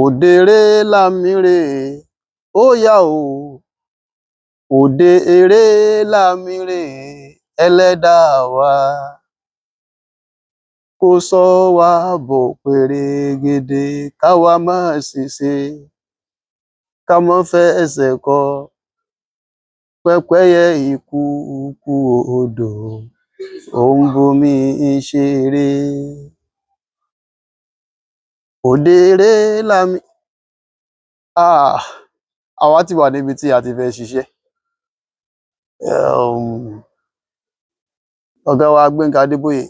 Òdèré lámìrè, ó yá o. Òde eré lámìrè, ẹlẹ́dàá wa. Kó sọ wá bọ̀ pèrègede, káwa má ṣìṣe, ká má fẹsẹ̀ kọ. Pẹ́pẹ́yẹ ikú kú odò, ó ń bomi ṣeré. Òdèré lámì. Ah, àwa ti wà níbi tí a ti fẹ́ ṣiṣẹ́. Ọ̀gá wa Gbénga Adébóyè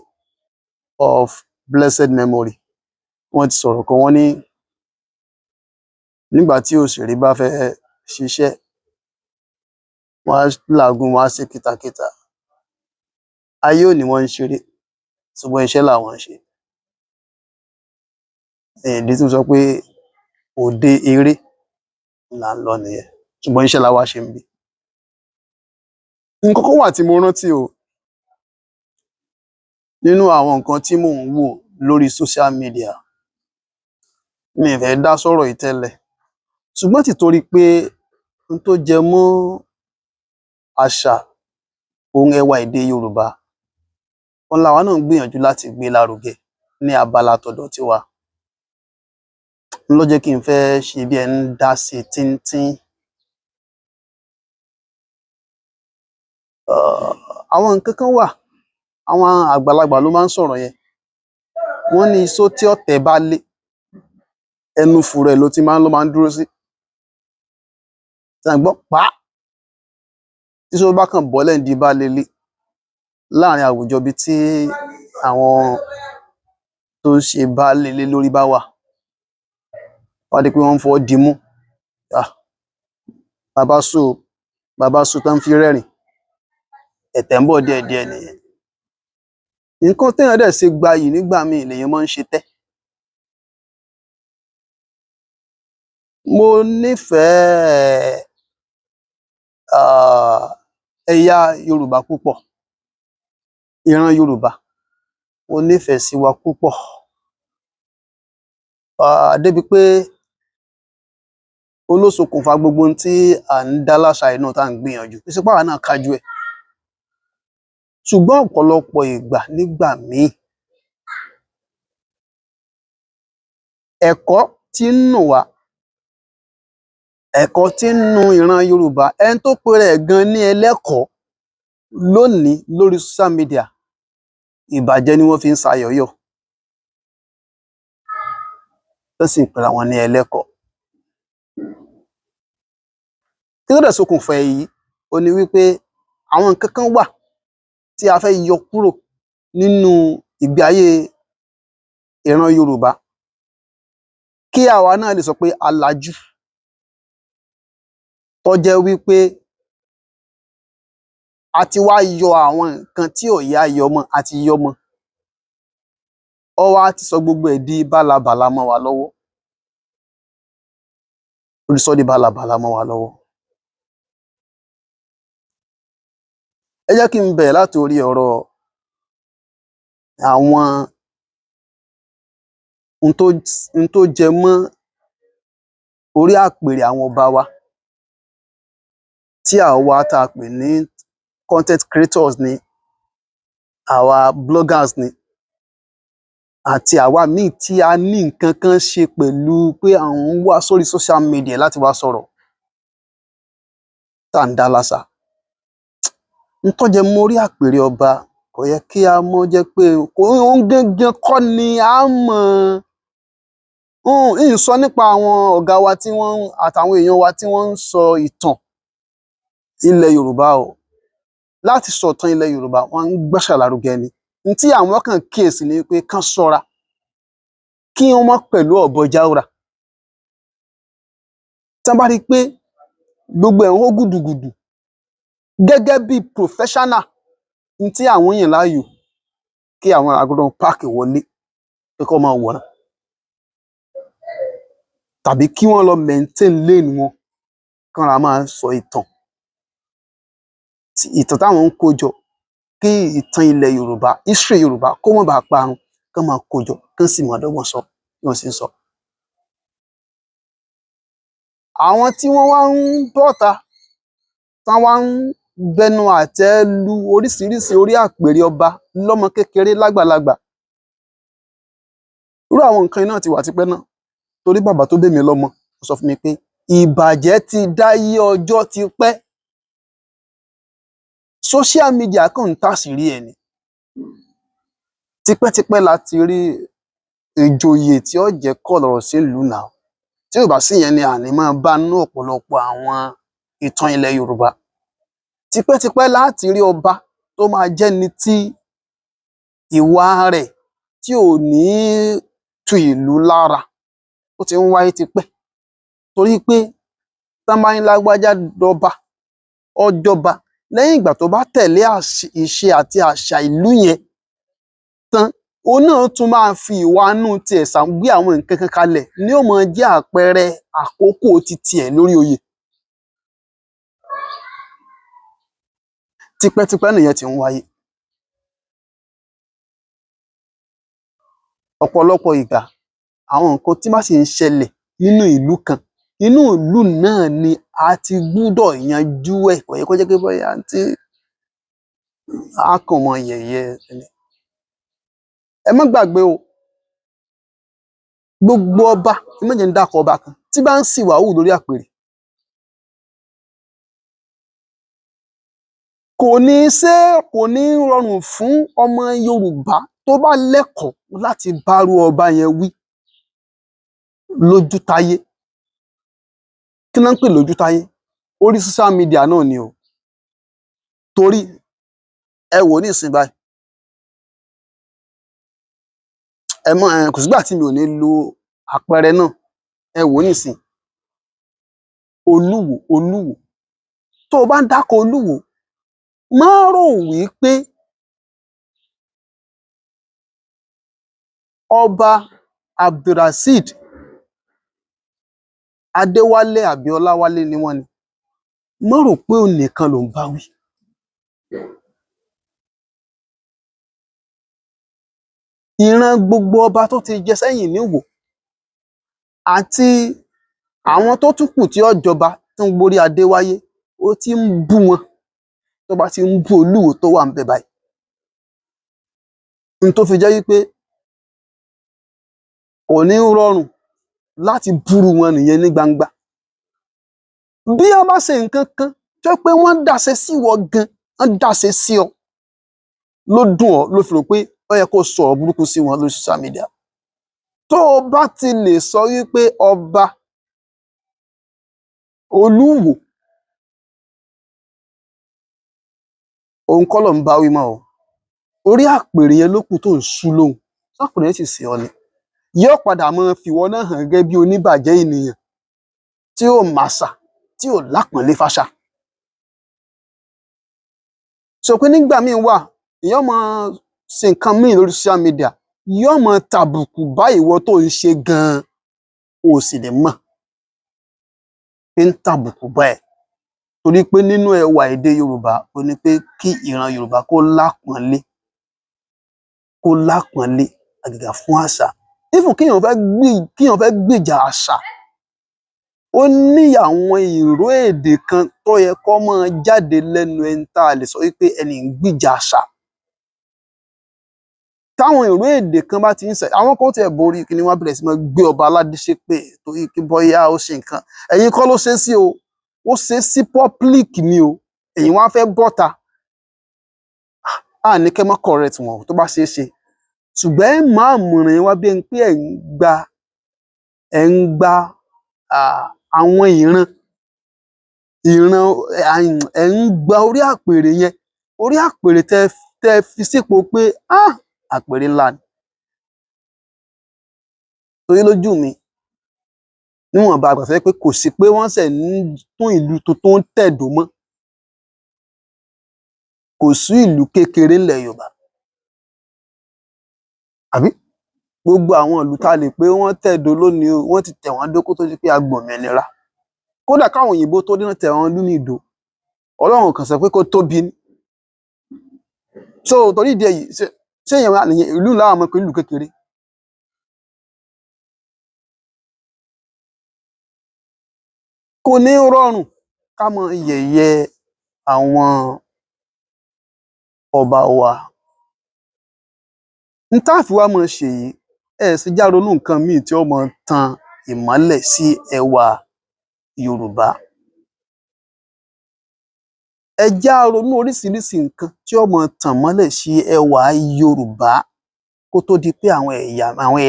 of blessed memory, wọ́n ti sọ̀rọ̀ kan. Wọ́n ní nígbà tí òṣèré bá fẹ́ ṣiṣẹ́, wọ́n á làágùn, wọ́n á ṣe kìtàkìtà. Ayé ò ní wọ́n ń ṣeré, ṣùgbọ́n iṣẹ́ làwọn ń ṣe. Ìdí tí mo sọ pé òde eré là ń lọ nìyẹn, ṣùgbọ́n iṣẹ́ la wá ṣe níbí. Nǹkan kan wà tí mo rántí o nínú àwọn nǹkan tí mò ń wò lórí social media. Mi ì fẹ́ dá sọ̀rọ̀ yìí tẹ́lẹ̀, ṣùgbọ́n tìtorí pé n tó jẹ mọ́ àṣà ohun ẹwà èdè Yorùbá òun làwa náà ń gbìyànjú láti gbé lárugẹ ní abala tọ̀dọ̀ tiwa, ló jẹ́ kí n fẹ́ ṣe bí ẹni ń dá sí tíntín. Àwọn nǹkan kan wà, àwọn àgbàlagbà ló máa ń sọ̀rọ̀ yẹn. Wọ́n ní iṣó tí ọ̀tẹ̀ bá lé, ẹnu fùrù ẹ̀ ló ti máa ń ló máa ń dúró sí. Tí a gbọ́ pa á, tí iṣó bá kàn bọ́lẹ̀ ń di bá lélẹ̀ láàrin àwùjọ bíi tí àwọn tó ń ṣe baálé ilé lórí bá wà, wá di pé wọ́n ń fọwọ́ dimú. Ah, bàbá sọ, bàbá sọ tán fi rẹ́rìn, ẹ̀tẹ̀ ń bọ̀ díẹ̀díẹ̀ nìyẹn. Nǹkan téèyàn dẹ̀ ṣe gbayì nígbà míì lèèyàn máa ń ṣe tẹ́. Mo nífẹ̀ẹ́ ẹ̀yà Yorùbá púpọ̀, ìran Yorùbá, mo nífẹ̀ẹ́ sí wa púpọ̀. Débi pé ó ló ṣokùnfà gbogbo ohun tí à ń dá láṣà yìí náà tá à ń gbìyànjú. Kì í ṣe pé àwa náà kájú ẹ̀. Ṣùgbọ́n ọ̀pọ̀lọpọ̀ ìgbà nígbà míì, ẹ̀kọ́ tí ń nù wá, ẹ̀kọ́ tí ń nu ìran Yorùbá, ẹni tó pera ẹ̀ gan ní ẹlẹ́kọ̀ọ́ lónìí lórí social media, ìbàjẹ́ ni wọ́n fi ń ṣayọ̀yọ̀. Tó sì ń pera wọn ní ẹlẹ́kọ̀ọ́. Kí ló dẹ̀ ṣokùnfà èyí? Ó ní wípé àwọn nǹkan kan wà tí a fẹ́ yọ kúrò nínú ìgbé ayé ìran Yorùbá kí àwa náà lè sọ pé a lajú, tó jẹ́ wípé a ti wá yọ àwọn nǹkan tí ò yẹ á yọ mọ́, a ti yọ́ mọ́. Ó wá ti sọ gbogbo ẹ̀ di bálabàla mọ́ wa lọ́wọ́. Ó ti sọ di bálabàla mọ́ wa lọ́wọ́. Ẹ jẹ́ kí n bẹ̀rẹ̀ láti orí ọ̀rọ̀ àwọn ohun tó jẹ mọ́ orí àpèrè àwọn ọba wa tí àwa tá a pè ní content creators ni, àwa bloggers ni, àti àwa míì tí a ní nǹkan kan ṣe pẹ̀lú pé àwọn ń wá sórí social media láti wá sọ̀rọ̀ tá à ń dá láṣà. N tó jẹ mọ́ orí àpèrè ọba kò yẹ kí a mọ̀ jẹ́ pé òun gangan kọ́ ni a mọ̀. Ń sọ nípa àwọn ọ̀gá wa tí wọ́n àtàwọn èèyàn wa tí wọ́n ń sọ ìtàn ilẹ̀ Yorùbá o. Láti sọ̀tàn ilẹ̀ Yorùbá, wọ́n ń gbàṣà lárugẹ ni. N tí àwọn kàn kíyèsí ni pé kán ṣọ́ra kí wọ́n má pẹ̀lú ọ̀bọ jáúrà. Tí wọ́n bá rí i pé gbogbo ẹ̀ ń hó gùdùgùdù gẹ́gẹ́ bí professional, n tí àwọn yàn láàyò kí àwọn àgùntàn páàkì wọlé pé kó máa wòran tàbí kí wọ́n lọ maintain lane wọn, kán ra máa sọ ìtàn, ìtàn táwọn ń kó jọ kí ìtàn ilẹ̀ Yorùbá, history Yorùbá kó má bàa parun, kán máa kó jọ, kán sì máa dọ́gbọ́n sọ bí wọ́n ṣe ń sọ. Àwọn tí wọ́n wá ń bọ́ta, tán wá ń bẹnu àtẹ́ lu oríṣiríṣi orí àpèrè ọba lọ́mọ kékeré lágbàlagbà, irú àwọn nǹkan yìí náà ti wà tipẹ́ náà. Torí bàbá tó bí mi lọ́mọ, ó sọ fún mi pé ìbàjẹ́ ti dáyé ọjọ́ ti pẹ́, social media kàn ń tàṣírí ẹ̀ ni. Tipẹ́tipẹ́ la ti rí ìjòyè tí ó jẹ́ kọ̀lọ̀rọ̀ sí ìlú náà. Tí ò bá sí yẹn ni àní máa bá nú ọ̀pọ̀lọpọ̀ àwọn ìtàn ilẹ̀ Yorùbá. Tipẹ́tipẹ́ láti rí ọba tó máa jẹ́ni tí ìwà rẹ̀ tí ò ní tu ìlú lára, ó ti ń wáyé tipẹ́. Torí pé tán bá ní lágbájá dọba, ó jọba lẹ́yìn ìgbà tó bá tẹ̀lé ìṣe àti àṣà ìlú yẹn tán, òun náà tún máa fi ìwà inú tiẹ̀ gbé àwọn nǹkan kan kalẹ̀ ní ó máa jẹ́ àpẹẹrẹ àkókò ti tiẹ̀ lórí oyè. Tipẹ́tipẹ́ nìyẹn ti ń wáyé. Ọ̀pọ̀lọpọ̀ ìgbà, àwọn nǹkan tí bá sì ń ṣẹlẹ̀ nínú ìlú kan, inú ìlú náà ni a ti gbúdọ̀ yanjú ẹ̀. Kò yẹ kó jẹ́ pé bóyá tí a kàn mọ yẹ̀yẹ́ ẹni. Ẹ má gbàgbé o, gbogbo ọba, ẹ má jẹ́ n dákọ ọba kan tí bá ń sìwà hù lórí àpèrè, kò ní ṣe, kò ní rọrùn fún ọmọ Yorùbá tó bá lẹ́kọ̀ọ́ láti bárú ọba yẹn wí lójútáyé. Kí ná ń pè lójútáyé? Orí social media náà ni o. Torí ẹ wò ó nísìnyí báyìí, ẹ mọ̀ ẹ, kò sígbà tí mi ò ní lo àpẹẹrẹ náà. Ẹ wò ó nísìnyí, Olúwo, Olúwo, tó o bá ń dákọ Olúwo, má rò wí pé ọba Abdulrasheed Adéwálé àbí Ọláwálé ni wọ́n ni. Má rò pé òun nìkan lò ń bá wí. Ìran gbogbo ọba tó ti jẹ sẹ́yìn níwò àti àwọn tó tún kù tí ó jọba tó ń gborí adé wáyé, ó ti ń bú wọn tó bá ti ń bú Olúwo tó wà ńbẹ̀ báyìí. N tó fi jẹ́ wípé kò ní rọrùn láti búrú wọn nìyẹn ní gbangba. Bí wọ́n bá ṣe nǹkan kan tó jẹ́ pé wọ́n dàṣe sí ìwọ gan, wọ́n dàṣe sí ọ, ló dùn ọ́, ló fi rò pé ó yẹ kó sọ̀rọ̀ burúkú sí wọn lórí social media. Tó o bá ti lè sọ wípé ọba Olúwo, òun kọ́ ló ń bá wí mọ́ o. Orí àpèrè yẹn ló kù tó ń sú lóhùn. Sápèrè yẹn sì sí ọ ni. Yóò padà máa fìwọ náà hàn gẹ́gẹ́ bí oníbàjẹ́ ènìyàn tí ò màṣà, tí ò lápọ̀nlé fáṣà. Sọ pé nígbà míì wà, èèyàn máa ṣe nǹkan míì lórí social media, yóò máa tàbùkù bá ìwọ tó ń ṣe gan-an, o sì lè mọ̀ pé ń tàbùkù bá ẹ. Torí pé nínú ẹwà èdè Yorùbá, ó ní pé kí ìran Yorùbá kó lápọ̀nlé, kó lápọ̀nlé àgàgà fún àṣà. Even kíyàn fẹ́ gbèjà àṣà, ó ní àwọn ìró èdè kan tó yẹ kó máa jáde lẹ́nu ẹni tá a lè sọ wípé ẹni ń gbìjà àṣà. Táwọn ìró èdè kan bá ti ń sẹ, àwọn kan tiẹ̀ borí kí ni wọ́n bẹ̀rẹ̀ sí máa gbé ọba aládé ṣépè torí kí bóyá ó ṣe nǹkan. Ẹ̀yin kọ́ ló ṣe é sí o, ó ṣe é sí public ni o, ẹ̀yin wá fẹ́ bọ́ta. A ní kẹ́ mọ́ correct wọn tó bá ṣe é ṣe. Ṣùgbọ́n ẹ máa mọ̀ràn yín wá bí ẹni pé ẹ̀ ń gba àwọn ìran, ìran ẹ̀ ń gba orí àpèrè yẹn, orí àpèrè tẹ́ fi sípò pé àpèrè ńlá ni. Torí lójú mi, níwọ̀nba ìgbà tó jẹ́ pé kò sí pé wọ́n ṣẹ̀ ń tún ìlú tuntun tẹ̀dó mọ́. Kò sí ìlú kékeré ńlẹ̀ Yorùbá. Àbí? Gbogbo àwọn ìlú tá a lè pé wọ́n tẹ̀dó lónìí o, wọ́n ti tẹ̀ wọ́n dó kó tó di pé a gbòmìnira. Kódà káwọn òyìnbó tó dé, wọ́n tẹ̀ wọ́n ìlú míì dó. Ọlọ́run kàn sọ pé kó tóbi ni. So torí ìdí èyí, ṣé ìyẹn wá nìyẹn, ìlú ńlá wà mọ̀ pé ìlú kékeré. Kò ní rọrùn ká máa yẹ̀yẹ́ àwọn ọba wa. N tá fi wá máa ṣèyí, ẹ sì já ronú nǹkan míì tí ó máa tan ìmọ́lẹ̀ sí ẹwà Yorùbá. Ẹ já ronú oríṣiríṣi nǹkan tí ó máa tàn mọ́lẹ̀ sí ẹwà Yorùbá kó tó di pé àwọn ẹ̀yà, àwọn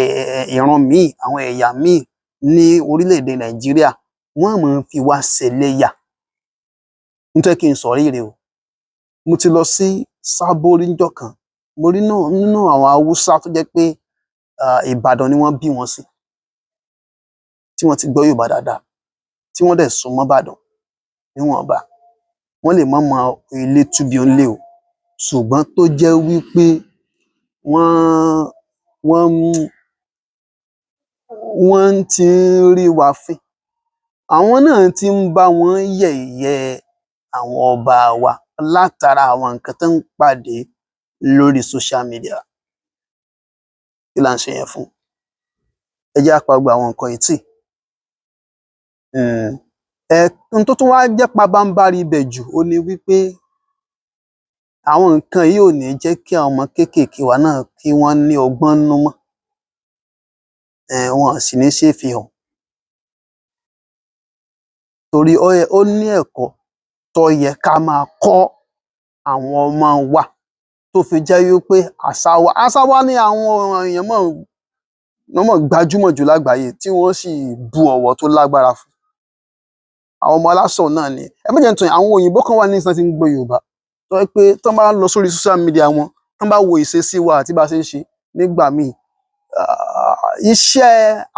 ìran míì, àwọn ẹ̀yà míì ní orílẹ̀-èdè Nàìjíríà wọ́n máa fi wá ṣẹlẹ́yà. N tó jẹ́ kí n sọ̀rọ̀ yìí rèé o. Mo ti lọ sí Sábórí ńjọ́ kan, mo rí nínú àwọn Haúsá tó jẹ́ pé Ìbàdàn ni wọ́n bí wọn sí, tí wọ́n ti gbọ́ Yorùbá dáadáa, tí wọ́n dẹ̀ súnmọ́ Ìbàdàn níwọ̀nba. Wọ́n lè má mọ ilé tú bí onílé o, ṣùgbọ́n tó jẹ́ wípé wọ́n ti ń rí wa fín. Àwọn náà ti ń bá wọn yẹ̀yẹ́ àwọn ọba wa látara àwọn nǹkan tó ń pàdé lórí social media. Kí là ń ṣe yẹn fún? Ẹ jẹ́ á pa gbogbo àwọn nǹkan yìí tì. N tó tún wá jẹ́ pabambarì ibẹ̀ jù òhun ni wípé àwọn nǹkan yìí ò ní jẹ́ kí àwọn ọmọ kéékèèké wa náà kí wọ́n ní ọgbọ́n nínú mọ́. Wọn sì ní ṣe é fi hàn. Torí ó ní ẹ̀kọ́ tó yẹ ká máa kọ́ àwọn ọmọ wa tó fi jẹ́ wípé àṣà wa ní àwọn èèyàn mọ̀ wọ́n mọ̀ gbajúmọ̀ jù lágbàáyé, tí wọ́n sì bu ọ̀wọ̀ tó lágbára fún. Àwọn ọmọ aláṣọ náà ni. Ẹ má jẹ́ n tàn yín, àwọn òyìnbó kan wà nísìnyí tán tí ń gbọ́ Yorùbá, tó jẹ́ pé tán bá lọ sórí social media wọn, tán bá wo ìṣesí wa àti bá a ṣe ń ṣe nígbà míì, iṣẹ́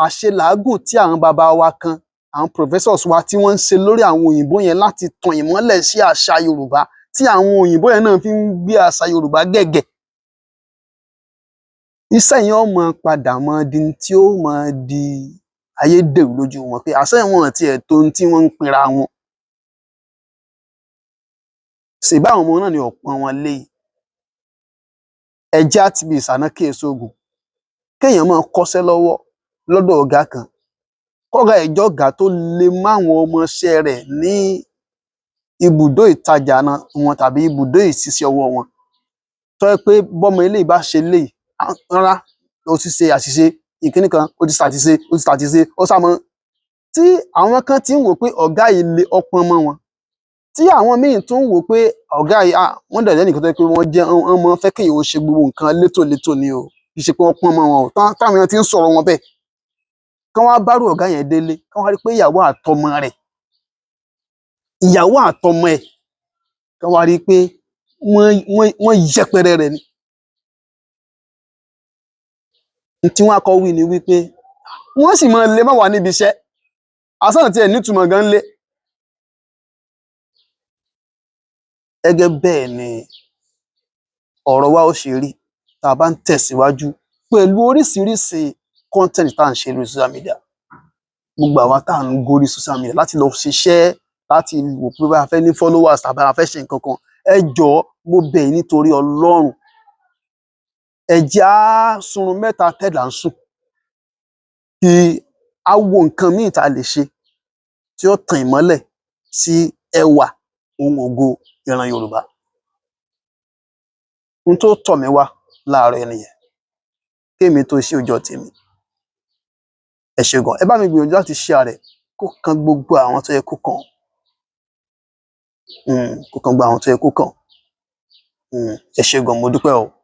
àṣelàágùn tí àwọn bàbá wa kan, àwọn professors wa tí wọ́n ń ṣe lórí àwọn òyìnbó yẹn láti tan ìmọ́lẹ̀ sí àṣà Yorùbá, tí àwọn òyìnbó yẹn náà fi ń gbé àṣà Yorùbá gẹ̀gẹ̀. Iṣẹ́ yẹn ó máa padà máa di n tí ó máa di ayédèrú lójú wọn pé àṣé wọn tiẹ̀ tó ohun tí wọ́n ń pera wọn. Ṣèbí àwọn ọmọ náà ni ò pọ́n wọn lé yìí. Ẹ jẹ́ á tibi ìṣáná kíyèsí ògùn. Kéèyàn máa kọ́ṣẹ́ lọ́wọ́ lọ́dọ̀ ọ̀gá kan, kọ́gàá ẹ̀ jọ́gàá tó le máwọn ọmọọṣẹ́ rẹ̀ ní ibùdó ìtajà wọn tàbí ibùdó ìṣiṣẹ́ ọwọ́ wọn. Tó jẹ́ pé bọ́mọ eléyìí bá ṣe eléyìí, rárá, ó ti ṣe àṣìṣe, ìkíní kan, ó ti ṣàṣìṣe, ó ti ṣàṣìṣe, ó sá mọ́. Tí àwọn kan ti ń wò pé ọ̀gá yìí le, ó pọ́n mọ́ wọn. Tí àwọn míì tún ń wò pé ọ̀gá yìí, wọ́n dẹ̀ lẹ́nìkan tó jẹ́ pé wọ́n jẹ́, wọ́n máa ń fẹ́ kéèyàn ó ṣe gbogbo nǹkan létòlétò ni o. Kì í ṣe pé wọ́n pọ́n mọ́ wọn o. Táwọn èèyàn ti ń sọ̀rọ̀ wọn bẹ́ẹ̀. Kán wá bárú ọ̀gá yẹn délé, kán wá rí pé ìyàwó àtọmọ rẹ̀, ìyàwó àtọmọ ẹ̀, kán wá rí pé wọ́n yẹpẹrẹ rẹ̀ ni. N tí wọ́n á kọ́ wí ni wípé wọ́n sì máa le mọ́ wa níbi iṣẹ́. Àsán tí ẹ̀ nítumọ̀ gan lé. Gẹ́gẹ́ bẹ́ẹ̀ ni ọ̀rọ̀ wa ó ṣe rí tá a bá ń tẹ̀síwájú pẹ̀lú oríṣiríṣi content tá à ń ṣe lórí social media. Gbogbo àwa tá à ń gorí social media láti lọ ṣiṣẹ́, láti wò pé bóyá a fẹ́ ní followers tàbí a fẹ́ ṣe nǹkan kan. Ẹ jọ̀ọ́, mo bẹ̀ yín nítorí Ọlọ́run. Ẹ jẹ́ á sunrun mẹ́ta tẹ́dàá ń sùn. Kí á wo nǹkan míì tá a lè ṣe tí ó tan ìmọ́lẹ̀ sí ẹwà ohun ògo ìran Yorùbá. N tó tọ̀ mí wá láàárọ̀ yìí nìyẹn. Kémi tó ṣe ọjọ́ tèmi. Ẹ ṣé gan. Ẹ bá mi gbìyànjú láti share rẹ̀ kó kan gbogbo àwọn tó yẹ kó kàn. Kó kan gbogbo àwọn tó yẹ kó kàn. Ẹ ṣé gan, mo dúpẹ́ o.